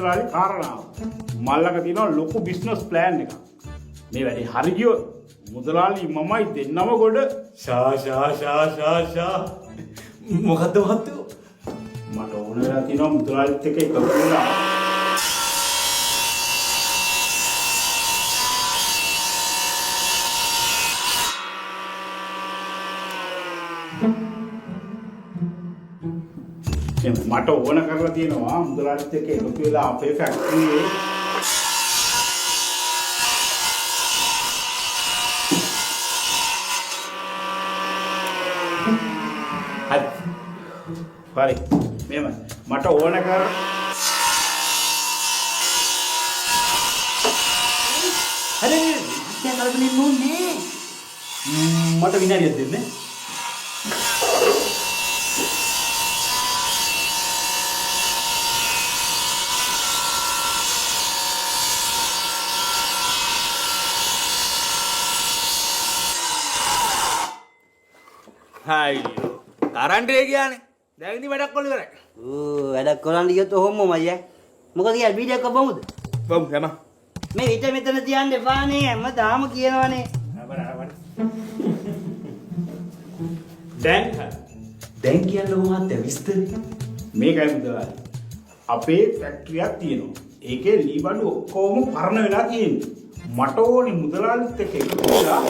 මුදලාලි කාරණාව. මල්ලක තියෙනවා ලොකු බිස්නස් ප්ලෑන් එකක්. මේ වැඩේ හරි ගියොත් මුදලාලි මමයි දෙන්නම ගොඩ. ෂා ෂා ෂා ෂා ෂා. මොකද්ද මහත්තයෝ? මට ඕන වෙලා තියෙනවා මුදලාලිත් එක්ක එකතු වෙලා මට ඕන කරලා තියෙනවා මුදලාලිත් එක්ක එකතු වෙලා අපේ ෆැක්ටරියේ හරි හරි මෙහෙම මට ඕන කර හරි හරි දැන් කලබල වෙන්න ඕනේ. මට විනාඩියක් දෙන්න. අයියෝ කරන්ට් එක ගියානේ. දැන් ඉතින් වැඩක් කොල්ල ඉවරයි. ඌ වැඩක් කරන්න ගියොත් ඔහොමමයි ඈ. මොකද කියන්නේ බීඩියක් බොමුද? බමු හැම. මේ විත මෙතන තියන්න එපානේ, හැමදාම කියනවනේ. දැන් දැන් කියන්නකෝ මහත්තයා විස්තරේ. මේකයි මුදලාලි. අපේ ෆැක්ටරියක් තියෙනවා. ඒකේ ලී බඩු ඔක්කොම පරණ වෙලා තියෙන්නේ. මට ඕනේ මුදලාලිත් එක්ක එකතු වෙලා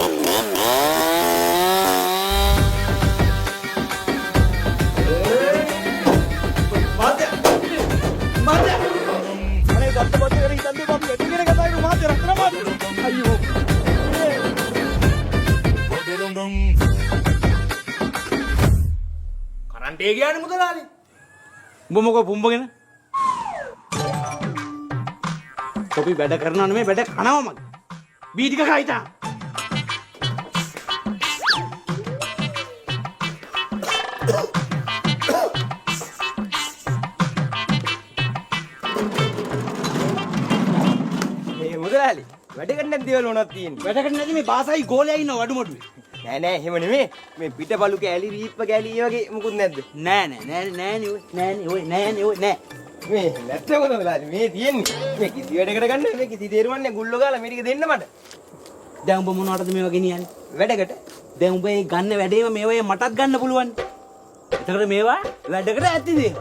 මහත්තයා මහත්තයා අනේ දත්ත පත්ත කරේ හිතන්නේ අපි වැඩි කෙනෙක් කතා කරමු මහත්තයා රත්තරන් මහත්තයා. අයියෝ කරන්ට් එක ගියානේ මුදලාලි. උඹ මොකෝ පුම්බගෙන? කොපි වැඩ කරනව නෙමෙයි වැඩ කනවා මගේ. බී ටික කයිතා. මේ මුදලාලි වැඩ කරන්න නැති දේවල් මොනවද තියෙන්නේ? වැඩ කරන්නේ නැති මේ බාසයි ගෝලයා ඉන්නව වඩුමඩුවේ. නෑ නෑ එහෙම නෙමෙයි. මේ පිටපලු කෑලි රීප්ප කෑලි ඒ වගේ මොකුත් නැද්ද? නෑ නෑ නෑ නෑනේ ඔය නෑනේ ඔය නෑනේ ඔය නෑ. මේ නැත්තේ මොකද මුදලාලි මේ තියෙන්නේ? මේ කිසි වැඩකට ගන්න මේ කිසි තේරුමක් නෑ ගුල්ලෝ ගාලා මේ ටික දෙන්න මට. දැන් උඹ මොනවටද මේවා ගෙනියන්නේ? වැඩකට. දැන් උඹ ඒ ගන්න වැඩේම මේවා මටත් ගන්න පුළුවන්. එතකොට මේවා වැඩකට ඇති දේවල්.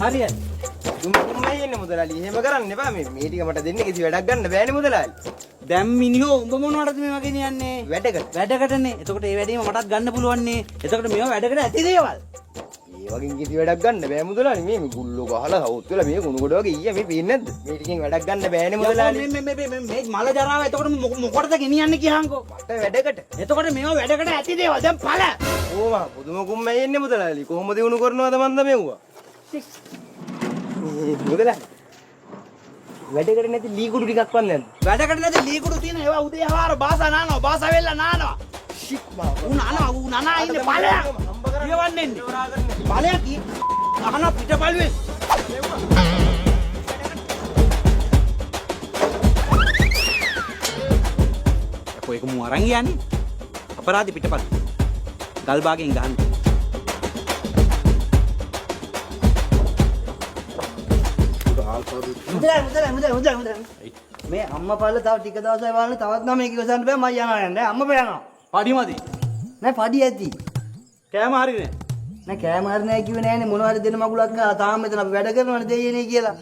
හරි හරි. දුම්මයි එන්නේ මුදලාලි. එහෙම කරන්න එපා. මේ මේ ටික මට දෙන්න කිසි වැඩක් ගන්න බෑනේ මුදලාලි. දැන් මිනිහෝ උඹ මොනවටද මේවා ගෙනියන්නේ? වැඩකට. වැඩකටනේ. එතකොට ඒ වැඩේම මටත් ගන්න පුළුවන් නේ. එතකොට මේවා වැඩකට ඇති දේවල්. ඒ වගේ කිසි වැඩක් ගන්න බෑ මුදලාලි. මේ මේ ගුල්ලෝ ගහලා සවුත් වෙලා මේ කුණු ගොඩ වගේ ඊයේ මේ පේන්නේ නැද්ද? මේ ටිකෙන් වැඩක් ගන්න බෑනේ මුදලාලි. මේ මේ මේ මේ මල ජරාව එතකොට මොකටද ගෙනියන්නේ කියහන්කෝ? මට වැඩකට. එතකොට මේවා වැඩකට ඇති දේවල්. දැන් ඵල. ඕවා පුදුම කුම්මයි එන්නේ මුදලාලි. කොහොම දිනු කරනවද මන්ද මෙව්වා? මේ මුදලාලි වැඩකට නැති ලී කුඩු ටිකක් වන් නැද්ද? වැඩකට නැති ලී කුඩු තියෙන ඒවා උදේ හවාර බාසා නානවා. බාසා වෙල්ලා නානවා. ෂික් මාව. ඌ නානවා ඌ නානා ඉන්නේ ඵලයක්. කියවන්නේ ඉන්නේ. ඵලයක් අහන පිටපළුවේ. යකෝ ඒක මූ අරන් ගියානේ. අපරාධි පිටපළු. ගල් බාගෙන් ගහන්න. මුදලාලි මුදලාලි මුදලාලි මුදලාලි මුදලාලි. මේ අම්මා පල්ල තව ටික දවසයි බලන්න තවත් නම් මේක ඉවසන්න බෑ මම යනවා යන්න. අම්මා පෑ යනවා. පඩි මදි. නෑ පඩි ඇති. කෑම හරි නෑ. නෑ කෑම හරි නෑ කිව්වේ නෑනේ මොනවා හරි දෙන්න මගුලක් කරා තාම මෙතන අපි වැඩ කරනවනේ දෙයියනේ කියලා.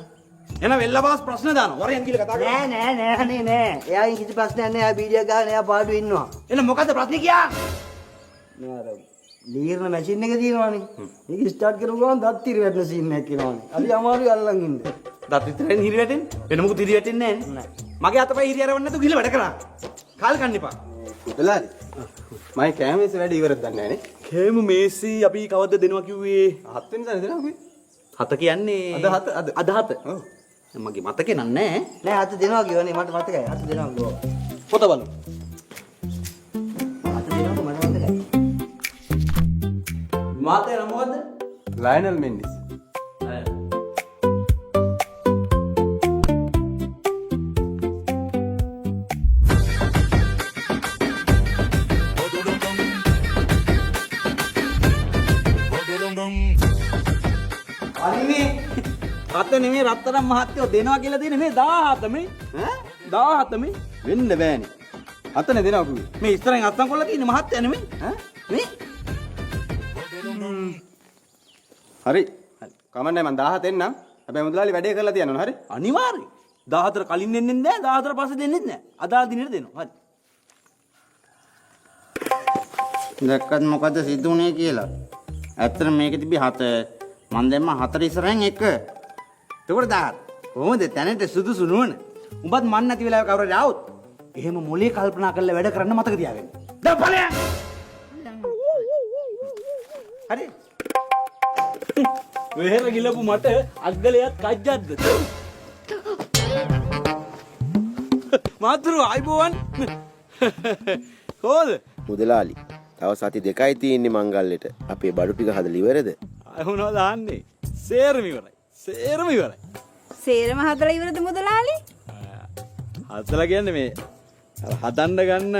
එන වෙල්ලබාස් ප්‍රශ්න දානවා. වරෙන් කියලා කතා කරා. නෑ නෑ නෑ අනේ නෑ. එයාගෙන් කිසි ප්‍රශ්නයක් නෑ. එයා බීඩියක් ගහන එයා පාඩුවේ ඉන්නවා. එන මොකද්ද ප්‍රශ්නේ කියා? නෑ අර ලීරන මැෂින් එක තියෙනවනේ. ඒක ස්ටාර්ට් කරපු ගමන් දත් ඉරි වැටෙන සීන් එකක් එනවනේ. අපි අමාරුයි අල්ලන් ඉන්න. දත් විතරෙන් හිරි වැටෙන්නේ. වෙන මොකුත් හිරි වැටෙන්නේ නෑනේ. නෑ. මගේ අතපය හිරි අරවන්න නැතුව ගිහලා වැඩ කරා. කාල් කන්න එපා. මුදලාලි මගේ කෑම මේස වැඩ ඉවරද දන්නේ නෑනේ. කෑම මේසි අපි කවද්ද දෙනවා කිව්වේ? හත් වෙනිදා නේද දෙනවා කිව්වේ? හත කියන්නේ අද හත, අද. අද හත. ඔව්. මගේ මතකේ නම් නෑ. නෑ අත දෙනවා කියවනේ මට මතකයි. අත දෙනවා කිව්වා. පොත බලමු. අත දෙනවා මට මතකයි. මාතේ නම මොකද්ද? ලයනල් මෙන්ඩිස්. හරිනේ. හත නෙමෙයි රත්තරන් මහත්තයෝ දෙනවා කියලා දෙන්නේ මේ 17 මේ. ඈ 17 මේ වෙන්න බෑනේ. හතනේ දෙනවා කිව්වේ. මේ ඉස්සරහින් අත්සන් කරලා තියෙන්නේ මහත්තයා නෙමෙයි. ඈ මේ හරි. කමන්නේ මං 17 එන්නම්. හැබැයි මුදලාලි වැඩේ කරලා තියන්න ඕන හරි? අනිවාර්යයෙන් 14 කලින් දෙන්නෙත් නෑ 14 පස්සේ දෙන්නෙත් නෑ. අදාළ දිනෙට දෙනවා. හරි. දැක්කත් මොකද සිද්ධ වුණේ කියලා. ඇත්තට මේක තිබි 7 මං දැම්ම 4 ඉස්සරහින් 1. එතකොට 17. කොහොමද තැනට සුදුසු නුවණ? උඹත් මන් නැති වෙලාවෙ කවුරු හරි ආවොත් එහෙම මොලේ කල්පනා කරලා වැඩ කරන්න මතක තියාගන්න. දැන් ඵලයන්. හරි. වෙහෙර ගිලපු මට අග්ගලයක් කජ්ජක්ද? මාතුරු ආයිබෝවන්. කොහොමද? මුදලාලි තව සති දෙකයි තියෙන්නේ මංගල්‍යෙට. අපේ බඩු ටික හදලා ඉවරද? ආය මොනවද අහන්නේ? සේරම ඉවරයි. සේරම ඉවරයි. සේරම හදලා ඉවරද මුදලාලි? හදලා කියන්නේ මේ අර හදන්න ගන්න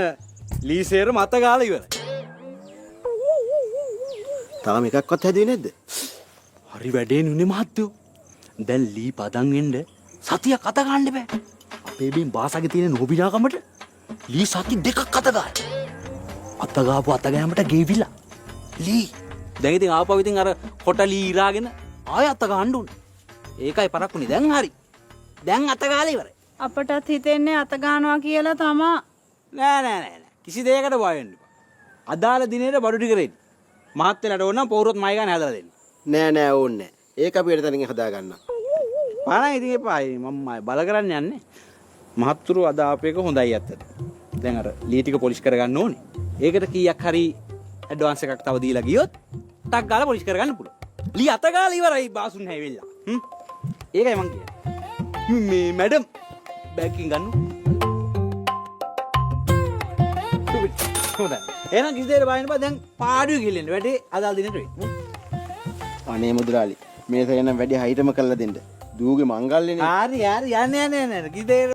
ලී සේරම අත ගාලා ඉවරයි. තාම එකක්වත් හැදුවේ නැද්ද? හරි වැඩේ නුනේ මහත්තයෝ. දැන් ලී පදන් වෙන්න සතියක් අත ගන්න බෑ. අපේ බිම් බාසගේ තියෙන නොබිනාකමට ලී සති දෙකක් අත ගන්න. අත ගාපු අත ගෑමට ගෙවිලා. ලී. දැන් ඉතින් ආපහු ඉතින් අර කොට ලී ඉරාගෙන ආය අත ගන්න උනේ. ඒකයි පරක්කුනේ. දැන් හරි. දැන් අත ගාලා ඉවරයි. අපටත් හිතෙන්නේ අත ගන්නවා කියලා තමා. නෑ නෑ නෑ නෑ. කිසි දෙයකට බය වෙන්න එපා. අදාළ දිනේට බඩු ටික රෙඩි. මහත්තයලාට ඕන නම් පවුරුවත් මයි ගානේ හදලා දෙන්න. නෑ නෑ ඕනේ නෑ. ඒක අපි වෙන තැනකින් හදා ගන්න. පාරයි ඉතින් එපා. මම බල කරන්න යන්නේ. මහත්තුරු අද ආපු එක හොඳයි ඇත්තට. දැන් අර ලී ටික පොලිෂ් කරගන්න ඕනේ. ඒකට කීයක් හරි ඇඩ්වාන්ස් එකක් තව දීලා ගියොත් ටක් ගාලා පොලිෂ් කරගන්න පුළුවන්. ලී අත ගාලා ඉවරයි බාසුන් හැවිලා. හ්ම්. ඒකයි මං කියන්නේ. මේ මැඩම් බෑග් එකකින් ගන්න. හොඳයි. එහෙනම් කිසි දෙයකට බය වෙන්න එපා. දැන් පාඩුවේ ගිහින් එන්න. වැඩේ අදාළ දිනට වෙයි. අනේ මුදලාලි මේ සැරේ නම් වැඩි හයිටම කරලා දෙන්න. දූගේ මංගල්‍යනේ. හරි හරි යන්න යන්න යන්න. කිසි දෙයකට